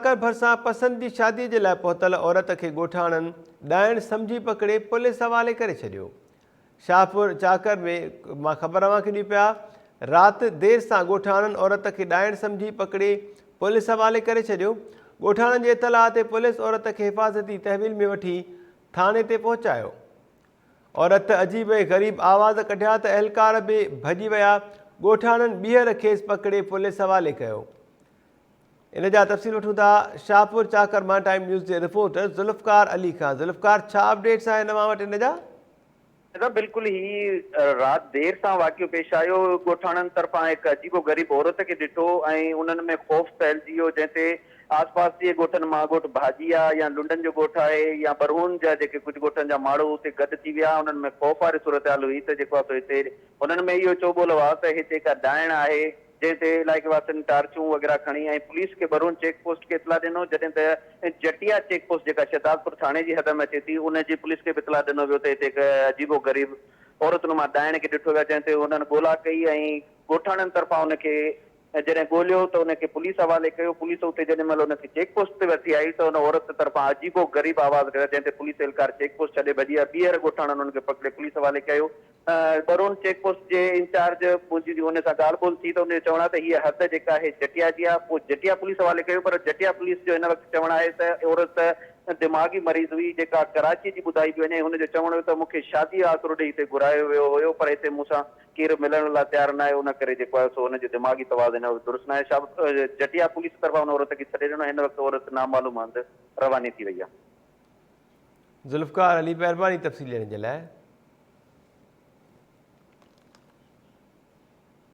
چاڪر ڀرسان پسند جي شادي جي لاء پهتل عورت کي ڳوٺاڻن ڏائڻ سمجهي پڪڙي پوليس حوالي ڪري ڇڏيو. شاهپور چاڪر ۾ مان خبر اوهان کي ڏيون پيا رات دير سان ڳوٺاڻن عورت کي ڏائڻ سمجهي پڪڙي پوليس حوالي ڪري ڇڏيو. ڳوٺاڻن جي اطلاع تي پوليس عورت کي حفاظتي تحويل ۾ وٺي ٿاڻي تي پهچايو. عورت عجيب ۽ غريب آواز ڪڍيا ته اهلڪار به ڀڄي ويا، ڳوٺاڻن ٻيهر کيس پڪڙي پوليس حوالي ڪيو. ان جا تفصيل وٺون ٿا شاهپور چاڪر مان ٽائيم نيوز جي رپورٽر ذوالفقار علي کان. ذوالفقار ڇا اپڊيٽس آهن اوهان وٽ ان جا؟ ادا بلڪل هي رات دير سان واقعو پيش آيو، ڳوٺاڻن طرفان هڪ عجيب و غريب عورت کي ڏٺو ۽ انهن ۾ خوف ڦهلجي ويو جنهن تي آس پاس جي ڳوٺن مان ڳوٺ ڀاڄيا يا لنڊن جو ڳوٺ آهي يا برهون جا جيڪي ڪجهه ڳوٺن جا ماڻهو اتي گڏ ٿي ويا انهن ۾ خوف واري صورتحال هئي ته جيڪو آهي سو هتي انهن ۾ اهو چوٻول هئا ته هتي ڪا ڏائڻ آهي جنهن تي علائقي واسين ٽارچون وغيره کڻي ۽ پوليس کي برهون چيڪ پوسٽ کي اطلاع ڏنو جڏهن ته جٽيا چيڪ پوسٽ جيڪا شهدادپور ٿاڻي جي حد ۾ اچي ٿي ان جي پوليس کي به اطلاع ڏنو ويو ته هتي هڪ عجيب و غريب عورت نما ڏائڻ کي ڏٺو ويو آهي جنهن تي انهن ڳولا ڪئي ۽ ڳوٺاڻن طرفان ان کي ۽ جڏهن ڳوليو ته ان کي پوليس حوالي ڪيو، پوليس اتي جيڏي مهل ان کي چيڪ پوسٽ تي وٺي آئي ته ان عورت طرفان عجيب و غريب آواز ڪيا جنهن تي پوليس اهلڪار چيڪ پوسٽ ڇڏي ڀڄي ويا، ٻيهر ڳوٺاڻن ان کي پڪڙي پوليس حوالي ڪيو. ٻرون چيڪ پوسٽ جي انچارج منهنجي ان سان ڳالهه ٻولهه ٿي ته ان جو چوڻ آهي ته هيء حد جيڪا آهي جٽيا جي آهي، پوء جٽيا پوليس حوالي ڪيو پر جٽيا پوليس جو هن وقت چوڻ آهي ته عورت دماغي مريض هئي جيڪا ڪراچي جي ٻڌائي پئي وڃي ۽ هن جو چوڻ هيو ته مون کي شادي جو آسرو ڏئي هتي گهرايو ويو هيو پر هتي مون سان ڪير ملڻ لاء تيار ناهي ان ڪري جيڪو آهي سو هن جو دماغي توازن هن وقت درست ناهي. شاب جٽيا پوليس طرفان ان عورت کي ڇڏي ڏنو هن وقت عورت نامعلوم هنڌ رواني ٿي وئي آهي. ذوالفقار علي مهرباني تفصيل ڏيڻ جي لاء.